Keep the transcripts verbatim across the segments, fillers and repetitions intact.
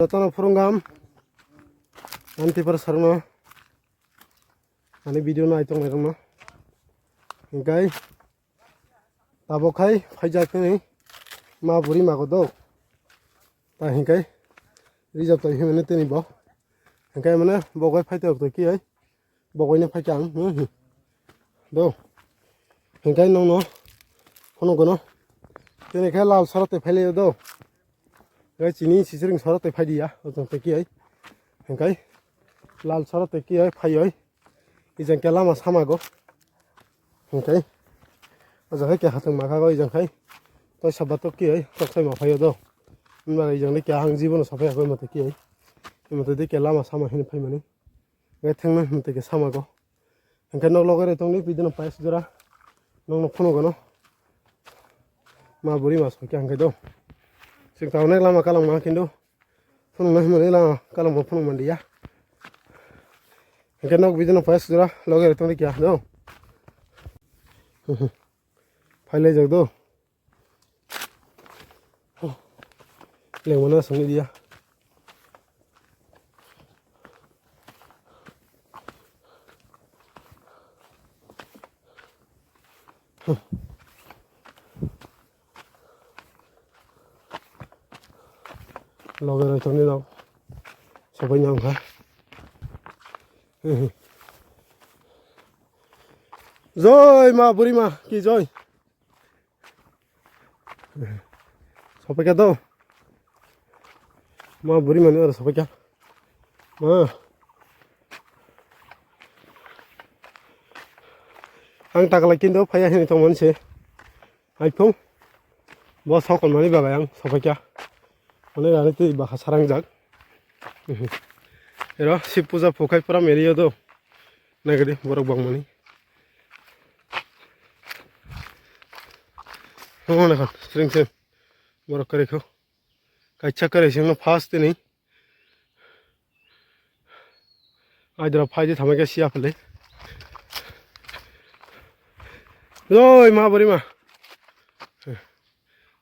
Jotono phurungam ani Tripura sarno ani video nai tongnairokno. Hinkhe tabok khai phaijak tini ma buri mago do. Ta hinkhe rijak tong himani tini bo. Hinkhe mane bo gai phai tong tong kiyai. Bo gai no phai khe ang. Hmm, hmm. Do. Hinkhe nongno phunukgwno. Tini khe lal sora tei phai lai do. Gai chini sisiring sora tei phai diya. O tong tei kiyai. Hinkhe lal sora tei kiyai phai oi. Ijang khe lama samago. Hinkhe o jaga khe hatung makha go ijang khai. Toi sabato kiyai tok sai ma phaio do. Hwnba ijang le kya ang jibono saphai yakoi mate kiyai. Mate de khe lama sama hini phaimani. Gai thangna hwnte khe samago. Hinkhe nok loge re tongni bidino pais jora. Nokno phunukgwno. Ma buri ma sokya hinkhe do. Sing ta onek lama kalang ma kintu. Phunukna himani la kalam bo phunuk manliya. Hingke nok bidino pais jora loge tongdi kya do. Phai lai jak do. Lengmano songni dia. Loge roi tongni nok. Sabai nyang kha. Joi ma buri ma ki joi. Sapai kha do. Ma buri mani oro sapai kha. Ma. Ang takla kintu phaya hini tongmani se. Hai phung. Bo sokol mani babai ang sapai kha. Mane rani twi bwkha sarangjak. Ero Shib puja phukai pura meriyo do. Nagadi borok bangmani. Hwnwi khan sring sring borok kwrwi kho. Kaisa kwrwi singno first tini. Aidra phaidi thamai khe siya phale. Oi ma buri ma.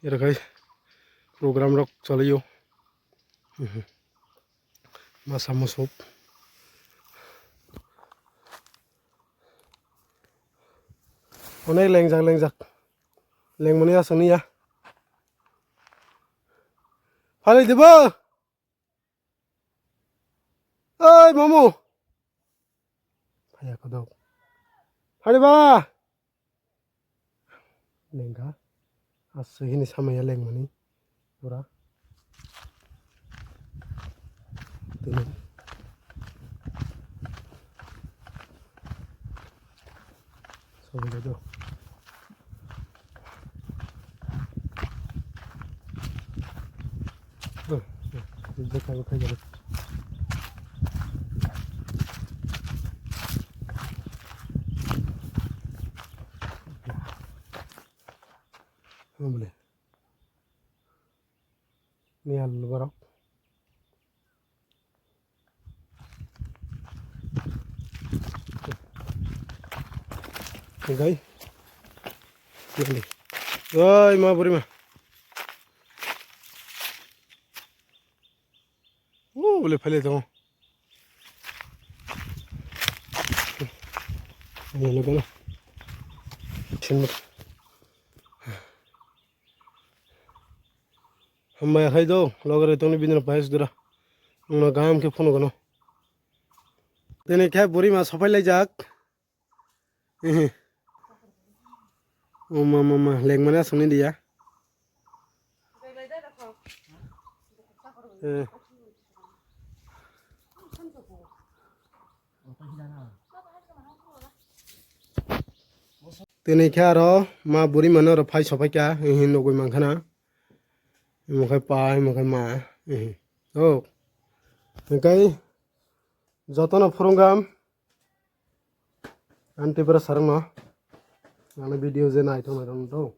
Ero khai program rok choliyo. Masa musup. Onek lengjak lengjak. Lengmani aswk niya. Phalai dibo. Oi mamu. Phaya kodok. Phari ba. Lengkha. Aswk hini samaya lengmani. Pura. Tini. Sobi do. Niyal borok. Gai. Oi ma buri ma. O bole phele tongo. Bole gana. Hambai akhai do, logere tongni bini rok pais dura. Wngno gam khe phunukgwno. Tini khe buri ma sopai laijak. Ehe. O ma ma ma, lengmani aswkni diya. Eh. Tini khe aro ma buri mano aro phai sopai kha, ehe, nugui mankha na. Imo khai pa, imo khai ma, ehe. O. Hingkai jotono phurungam. Ang Tripura sarong no. Ano video je nai tong nai tong to.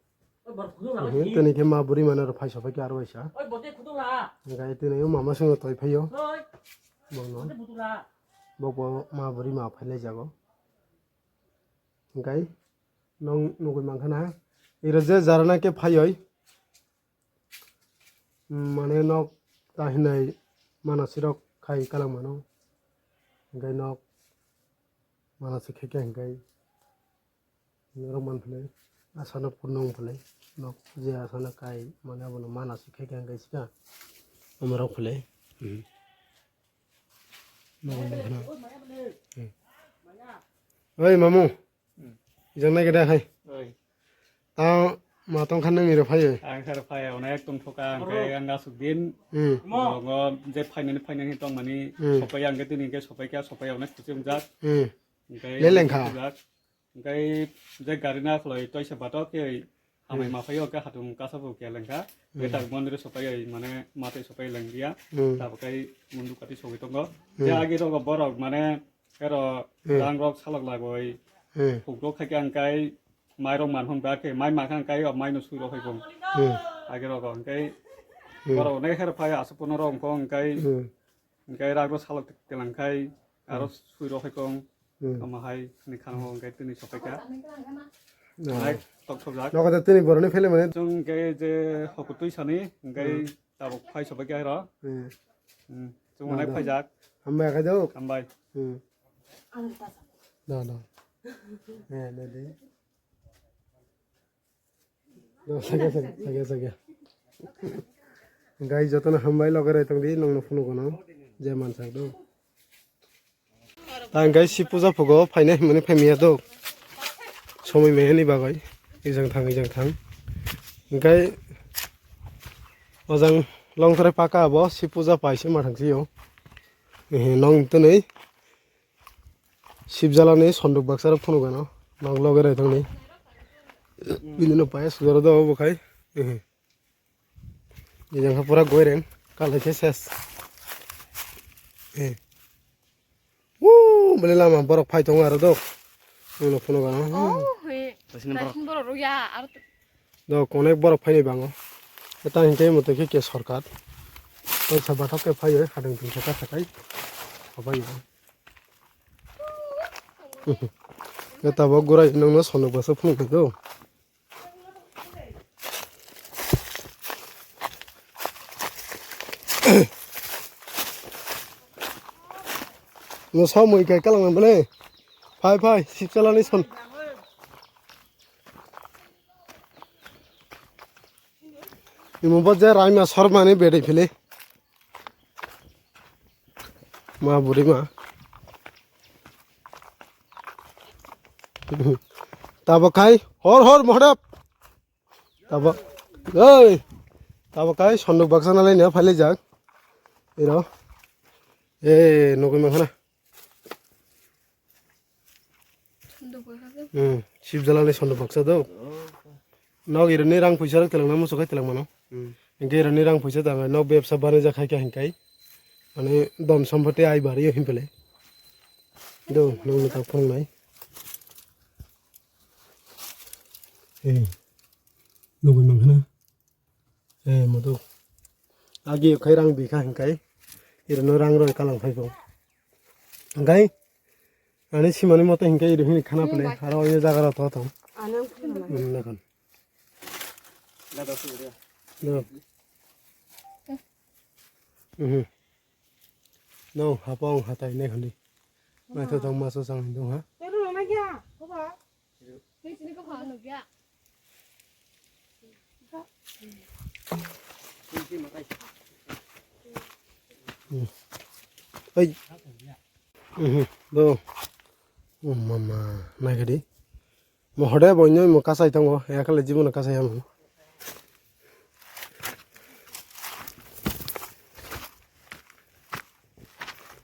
Ehe, tini khe ma buri mano aro phai sopai kha aro waisa. Hingkai tini o mama songno toi phaio. Bongno. Bokbo ma buri ma phai lai jago. Hingkai nong nugui mankha na. Iro je jarana khe phaioi. Mane nok ta hinai manasirok khai kalang mano. Hingke nok manasik khe khe hingke norok man phlai asano purno wng phlai nok je asano kai mane abono manasik khe khe hingke sika omorok phlai. Nogo nangkha na. Oi mamu. Ijang nai gada hai. Oi. Ta ma tong khan nang iro phai. Ang sar phai onek tong thoka ang kai ang asuk din. Hmm. Rongo je phainani phainani tong mani. Hmm. Sopai ang ke tini ke sopai kya sopai onek kuchung jak. Hmm. Kai leleng kha. Hingkai je gari na khloi toisa batok khe hamai ma phaio khe hatung kasa bo khe lengkha. Betak mondir sopai mane matwi sopai lengdia. Tabuk kai mundu kati sogwi tongo. Je agi rogo borok mane ero rang rok salok lagoi. Hukrok khai khe ang kai mai rok man hon ba khe mai ma khe ang kai o mai no sui rok hai bong. Agi rogo ang kai borok ne her phai asuk pono rok ang kai. Hingke ragro salok telang khai aro sui rok hai kong. Ama hai ni khana o hingke tini sopai kha. Nai tok thok jak. Nogo da tini boroni phele mane. Chung hingke je hokutui sani hingke tabuk phai sopai kha ro. Chung nai phai jak. Hambai kha do. Hambai. Da da. Eh, da di. Sakya, sakya, sakya, sakya. Guys, jotono hambai loge rai tongdi, nongno phunukgo no, je mansak do. Ta guys, si puja phugo, phainai hwnmani phaimiya do. Somoi maya ni bagwi, ijang thang, ijang thang. Hingkai, ojang longthrai paka abo, si puja paise mathang si o. Ehe, nong twnwi. Sibjalani sonduk baksa rok phunuk gano, nok loge rai tongni. Bini no payas sujaro do obo khai. Ehe. Ejang kha pura goireng, kalai khe ses. Ehe. Wuu, bele lama borok phai tongo aro do. Nwng no phunuk gano. Oh, he. Taisin borok. Taisin borok rok ya, aro do konek borok phaini bango. Eta hinkhe moto khe ke sorkar. Tei sa bathok ke phaiyo, hadeng tingsa ta sakai. Abai. Eta bo gurai nongno sonok basa phunuk do. No samui kai kalang bele. Phai phai, sipchalani son. Imo bo je Raima Sarmani bedai phile. Ma buri ma. Tabo khai hor hor mohdap. Tabo. Oi. Tabo khai sonduk baksa nalai ne phale jak. Iro. Eh, nogoi mangkhana. Hmm, sibjalani sonduk baksa do. Nog irani rang puisa rok telangna muchuk khai telangmano. Hingke irani rang puisa tangwi nog bebsa banai jak khai kha hingkai. Mane don sompoti ai bari o himpele. Do, nogni tak phunuknai. Eh, nogoi mangkhana. Eh, modo. Agi khai rang bikha hingkai. Irano rang roi kalang phai bo. Hingkai. Ani simani moto hingkai iri hini khana pele. Aro ye jaga rok to to. Ano khana. Hmm, nakon. Do. Mhm. No, hapong hatai ne khali. Naithothok maso chang hindong ha. Pero no na kya? Hoba. Ai. Mhm, do. Oh, mama, naikadi. Mo hode boino mo kasai tongo, ya kale jibono kasai amo.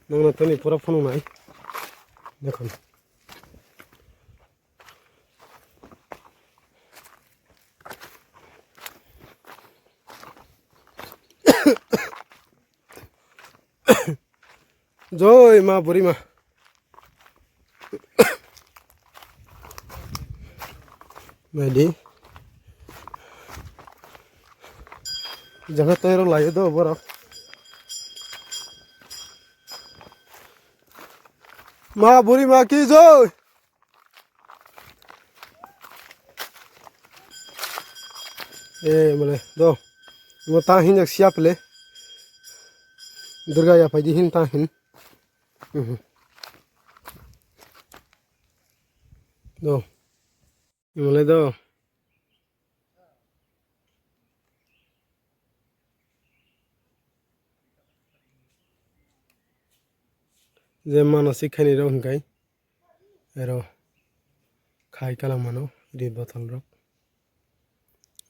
Nangna toni pura phunuk nai. Dekhon. Joi ma buri ma. Naidi. Jaga toiro layo do borok. Ma buri ma ki joi. Eh, mane, do. Mo ta hinjak siya pele. Durga ya phaidi hin ta hin. Mhm. Do. Imole do. Je mano sikhaini rok hwnkhai. Ero khai kala mano ri botol rok.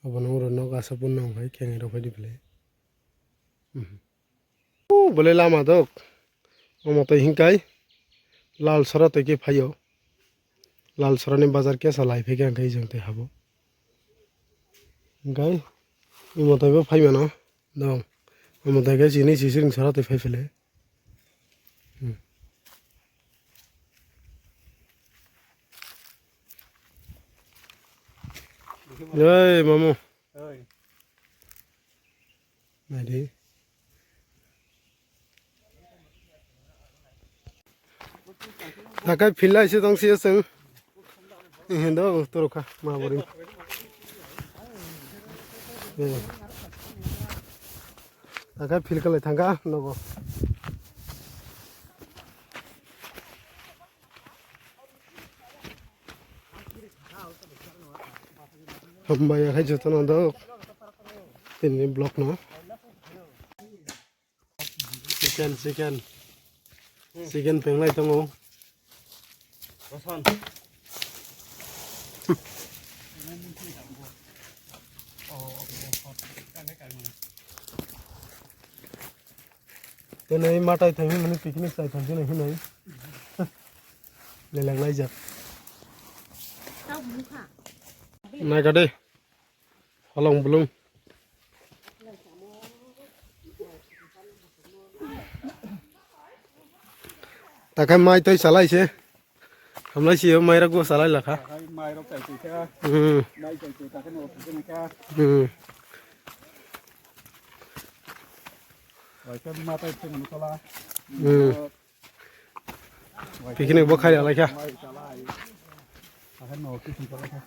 Abono uro nok asa punna hwnkhai khengai rok phaidi belai. Mhm. O bole lama dok. Omo tei hinkai lal sora tei ke phaio. Lal sora ni bazar kesa lai phai khe ang khe ijang tei habo. Hinkai imo tei bo phai mano dong. Omo tei khe chini sisiring sora tei phai phele. Hmm. Jai mamu. Oi. Naidi. Takai philai se tong se seng. Ihin do turu kha ma bori. Takai phil kalai thangka nogo. Hambai ya khai jotono dok. Tini block no. Chicken, chicken. Chicken penglai tongo. Tene matai thangwi mani picnic chai thangwi hinwi. Leleng laijak. Naikade. Holong bulung. Takai mai toi salai se. Hamlai si mai rok bo salai lakha. Takai mai rok chai chai kha. Hmm. Mai chai chai takai no thang kha. Hmm. Wai khe ma tai thang no sala. Hmm. Picnic bo khai lai kha. Mai salai. Takai no thang kha.